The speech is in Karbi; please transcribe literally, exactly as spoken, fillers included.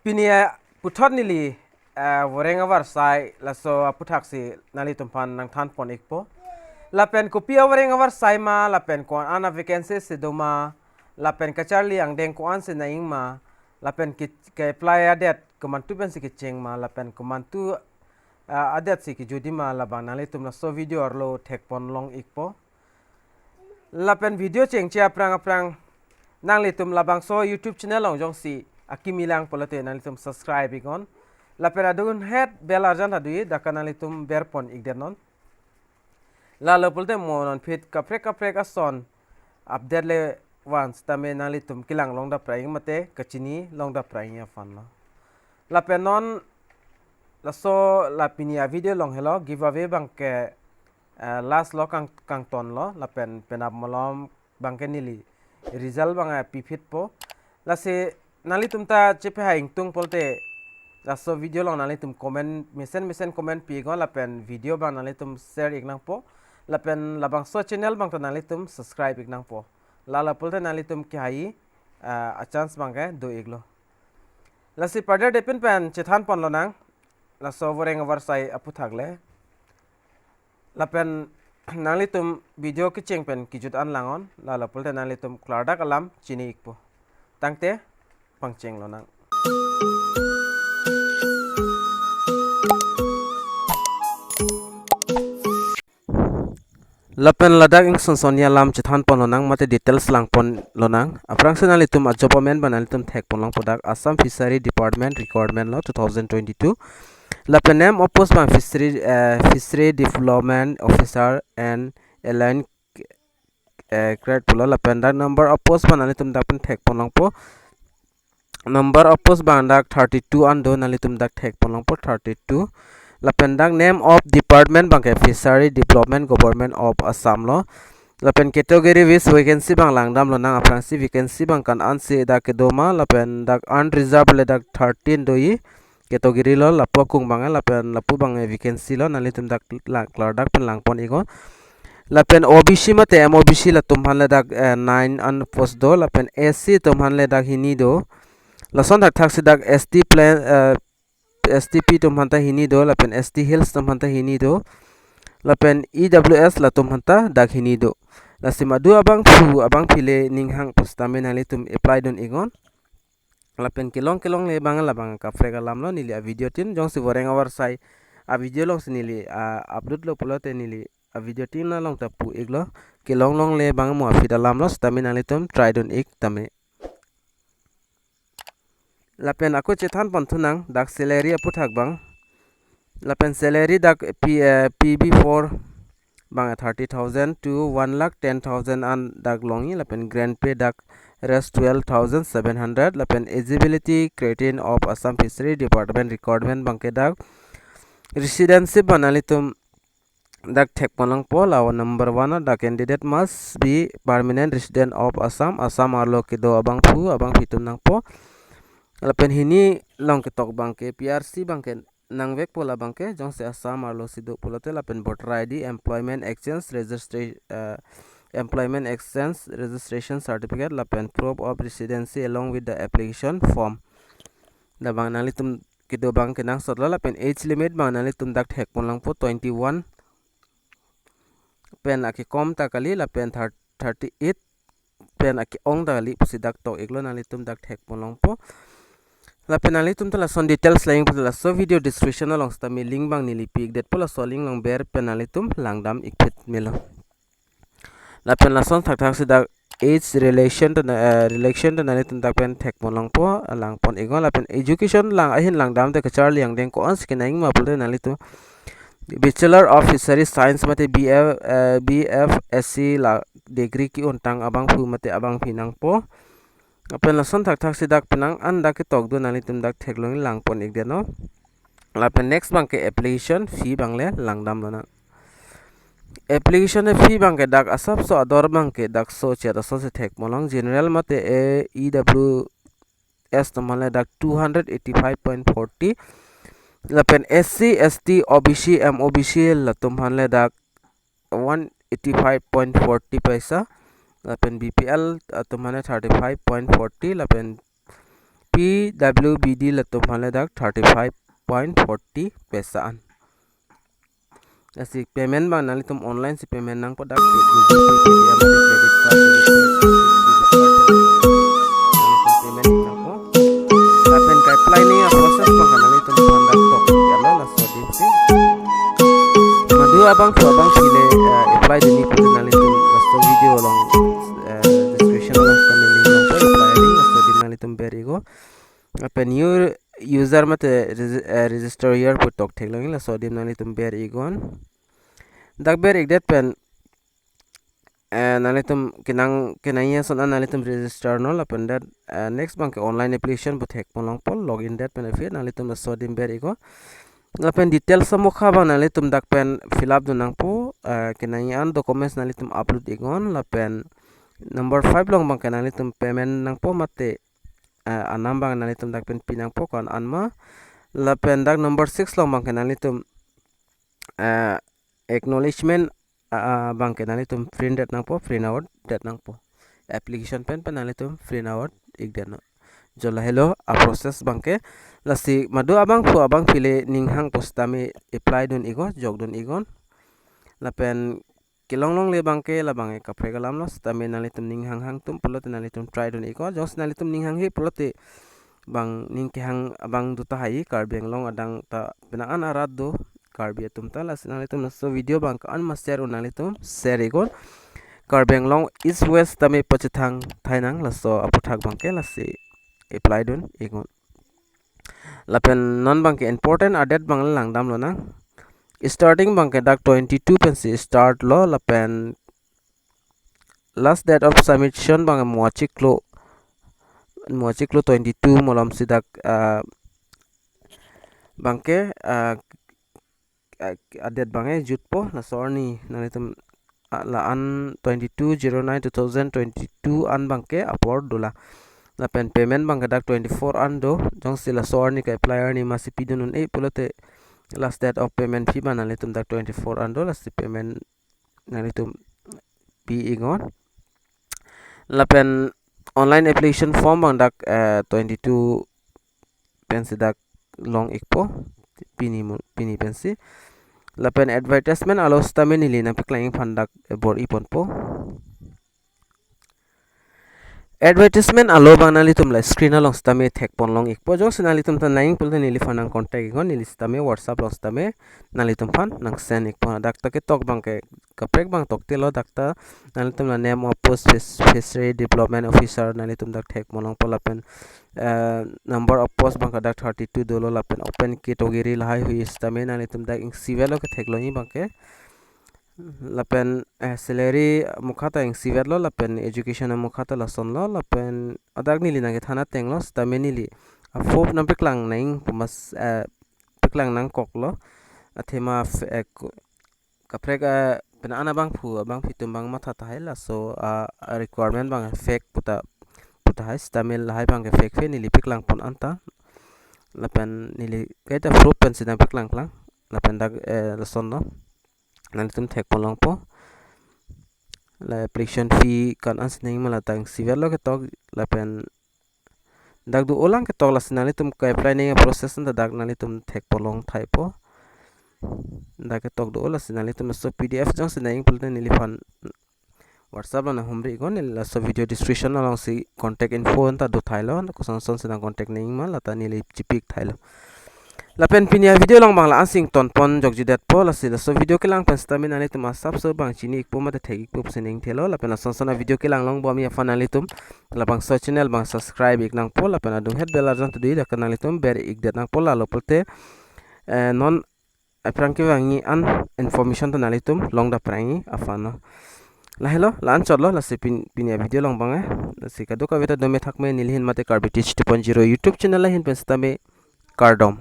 Pini, eh, puthot neli, eh, voreng avarsai laso aputhak si nanglitum aphan nangthan pon ikpo. Lapen kopi avoreng avarsai ma, lapen ko-an avacancy si do ma, lapen kacharli angdeng ko-an si nang-ing ma, lapen ke, ke-apply adet komantu pensi kecheng ma, lapen komantu, eh, adet si kejut ma, labang nanglitum laso video arlo thek pon long ikpo. Lapen video chengche aphrang aphrang nanglitum labangso YouTube channel along jongsi akimi lang pulote nanglitum subscribe iknon. Lapen adun het bell arjan tha do-i, dak ke nanglitum ber pon ikdet non. Lalo pulote mo non aphi kaprek kaprek ason update le van sitame nanglitum kelang long dap ra-ing mate kachini long dap ra-ing aphan lo. Lapen non laso la pini avideo along helo giveaway abang ke, eh, last lo kang, kangton lo, lapen penap malom abang ke neli result abang, eh, piphit po. Lasi nanglitum ta chepehai ingtung pulote laso video along nanglitum comment, mesen mesen comment pi iknon, lapen video abang nanglitum share ik nangpo, lapen labangso channel abang ta nanglitum subscribe ik nangpo. Lalo pulote nanglitum kehai, eh, achance abang ke do iklo. Lasi pada depin pen chethan pon lonang laso voreng avarsai aputhak le. Lapen nanglitum video kecheng pen kejut an langnon, lalo pulote nanglitum klardak alam chini ikpo. Tangte pangcheng lonang. Lapen ladak ingson son-i alam chethan pon lonang mate details lang pon lonang. Aphrangsi nanglitum ajob amen abang nanglitum thek pon longpo, dak Assam Fishery Department recruitment lo two thousand twenty-two. Lapen name of post abang fishery, eh, fishery development officer and allied, eh, grade pulo. Lapen dak number of post abang nanglitum dak pen thek pon longpo. Number of post abang dak thirty-two an do, nanglitum dak thek pon longpo thirty-two. Lapen dak name of department abang ke Fishery Development, Government of Assam lo. Lapen category wise vacancy abang langdam lonang, aphrangsi vacancy abang ko-an ansi dak kedo ma, lapen dak unreserved le dak thirteen do-i category lo, lapu akung abang, lapen lapu abang vacancy lo, nanglitum dak la, klardak pen lang pon iknon. Lapen O B C mate M O B C latum aphan le dak, eh, nine an post do, lapen S C atum aphan le dak hini do. Lason thakthak si dak S T plan, eh, S T P atum aphan ta hini do, lapen S T Hills atum aphan ta hini do, lapen E W S latum aphan ta dak hini do. Lasi madu abangphu abangphi le ning hang pusitame nanglitum apply dun iknon. Lapen kelong kelongle abang labang kaprek alam lo, neli avideo tin jongsi voreng avarsai avideo alongsi neli, ah, upload lo pulote neli avideo tin along ta pu iklo. Kelong longle abang mo aphi alam lo, sitame nanglitum try dun ik tame. Lapen ako chethan pon thunang dak salary aputhak abang. Lapen salary dak P, eh, P B four abang thirty thousand to one lakh ten thousand an dak longji, lapen grand pay dak res twelve thousand seven hundred, lapen eligibility criterion of Assam Fishery Department recruitment abang ke dak residency abang nanglitum dak thek pon longpo, la number one, the candidate must be permanent resident of Assam, Assam arlo kedo abangphu abangphi atum nangpo. Lapen hini along ketok abang ke P R C abang ke nangvekpo, labang ke jongsi Assam arlo si do pulote, lapen voter I D, employment exchange registra-, eh, employment exchange registration certificate, lapen proof of residency along with the application form. Labang nanglitum kedo abang kenangsot lo, lapen age limit abang nanglitum dak thek pon longpo twenty-one pen akekom ta kali, lapen thir-, thirty-eight pen ake-ong ta kali pusi dak tok iklo, nanglitum dak thek pon longpo. Lapen nanglitum ta lason details lang ikpo laso video description along sitame link abang neli pi ikdetpo, laso link along ber pen nanglitum langdam ikphit melo. Lapen lason thakthak si dak age relation to, eh, relation to nanglitum dak pen thek pon longpo, lang pon iknon. Lapen education lang ahin langdam te kacharli angdeng ko-an si kenang ma pulote nanglitum Bachelor of Fishery Science mate B F, eh, B F S C la degree ki-untang abangphu mate abangphi nangpo. Lapen lason thakthak si dak penang an dak ketok do, nanglitum dak theklong lang pon ikdet non. Lapen next abang ke application fee abang le langdam lonang. Application fee abang ke dak asapso ador abang ke dak so chet ason si thek pon long. General mate A E W S atum aphan le dak two hundred eighty-five point forty. Lapen S C, S T, O B C, M O B C latum aphan le dak one eighty-five point forty paisa. Lapen B P L atum aphan le thirty-five point forty. Lapen P W B D latum aphan le dak thirty five point forty paisa an. Lasi payment abang nanglitum online si payment nangpo, dak Google Pay, Paytm, mate credit card, debit card, debit card, nanglitum payment nangpo. Lapen ke-apply nangji a-process abang nanglitum aphan dak tok ya lo, laso adim si. Madu abangphu abangphi le, eh, apply dunji pulote nanglitum laso video along, eh, description along comment link along apply link, laso adim nanglitum ber iknon. Lapen new user mate regi-, eh, register year pu tok theklong, laso adim nanglitum ber iknon. Dak ber ikdet pen, eh, nanglitum kenang, kenangji ason an nanglitum register non, lapen det, eh, next abang ke online application pu thekpon longpo, login det pen aphi nanglitum laso adim ber iknon. Lapen details amokha abang nanglitum dak pen fill up dun nangpo, eh, kenangji an documents nanglitum upload iknon, lapen number five along abang ke nanglitum payment nangpo mate, eh, anam abang nanglitum dak pen pi nangpo ko-an an ma. Lapen dak number six along abang ke nanglitum, eh, acknowledgement, ah, ah, abang ke nanglitum print det nangpo, print out det nangpo. Application pen pen nanglitum print out ikdet non. Jo lahelo a-process abang ke. Lasi madu abangphu abangphi le ning hangpo sitame apply dun iknon, jok dun iknon. Lapen kelong longle abang ke labang ke kaprek alam lo, sitame nanglitum ning hang hang atum pulote nanglitum try dun iknon. Jongsi nanglitum ning hanghe pulote bang ning kehang abang do tahai, Karbi Anglong adang ta penang an arat do Karbi atum ta, lasi nanglitum laso video abang ke an ma share un nanglitum share iknon. Karbi Anglong East West tame pachethang thainang laso aputhak abang ke, lasi apply dun iknon. Lapen non abang ke important a-date abang le langdam lonang. Starting abang ke dak twenty-two pensi start lo, lapen last date of submission abang ke mo achiklo, mo achiklo twenty-two malom si dak, ah, abang ke, ah, ah, a-date abang ke jutpo, laso arni nanglitum, ah, la-an twenty-two zero nine two thousand twenty-two an abang ke apor dolang. Lapen payment abang ke dak twenty-four an do, jongsi laso arni ke-apply arni masi pidun un-e pulote last date of payment fee abang nanglitum dak twenty-four an do, lasi payment nanglitum pi iknon. Lapen online application form abang dak, eh, twenty-two pensi dak long ikpo, pini mu-, pini pensi. Lapen advertisement alo sitame neli nangpaklangji aphan dak, eh, bor-i ponpo. Advertisement alo abang nanglitum la screen along sitame thekpon long ikpo. Jongsi nanglitum ta nangji pulote neliphan nang contact iknon, neli sitame WhatsApp along sitame nanglitum aphan nang send ikpo. Dak ta ketok abang ke kaprek abang tokte lo, dak ta nanglitum la name of post fis-, Fishery Development Officer nanglitum dak thekpon longpo, lapen, eh, number of post abang ke dak thirty-two dolo, lapen open category lahaihui sitame nanglitum dak ingsivet lo ketheklongji abang ke. Lapen, eh, salary mukha ta ingsivet lo, lapen education mukha ta lason lo, lapen adak neli nangkethan ateng lo, sitame neli a-form nangpaklang nangji pu mas, eh, paklang nangkok lo. Athema f-, eh, ku-, kaprek, eh, penang an abangphu abangphi atum abang matha tahai, laso, ah, a-requirement abang fake pu ta, pu tahai, sitame lahai abang ke fake fake neli paklangpon anta. Lapen neli kaita proof pensi nangpaklangklang. Lapen dak, eh, lason lo. Nanglitum thekpon longpo. La application fee ko-an ansi nangji ma la ta ingsivet lo ketok, lapen dak do-olang ketok, lasi nanglitum ke-apply nangji a-process anta dak nanglitum thekpon long thaipo. Dak ketok do-o, lasi nanglitum laso P D F jongsi nangji pulote neliphan WhatsApp along nanghumri iknon, neli laso video description alongsi contact info anta do thailo, koson kosonsi nang contact nangji ma la ta neli chipik thailo. Lapen pini a-video along abang la-ansi ingtonpon jokjidetpo, lasi laso video kelang pen sitame nanglitum asapso abang chini ikpo mate thek ikpo pusi ningthelo. Lapen lason son a-video kelang longbomji aphan nanglitum labangso channel abang subscribe ik nangpo, lapen adunghet bell arjan ta do-i dak nanglitum ber ikdet nangpo, lalo pulote, eh, non aphrang kevangji an information ta nanglitum long daprangji aphan lo. Lahelo, la-anchot lo, lasi pin-, pini a-video along abang, eh. Lasi kadokave ta dome thakme, neli ahin mate Karbi Teach two point zero YouTube channel ahin pen sitame kardom.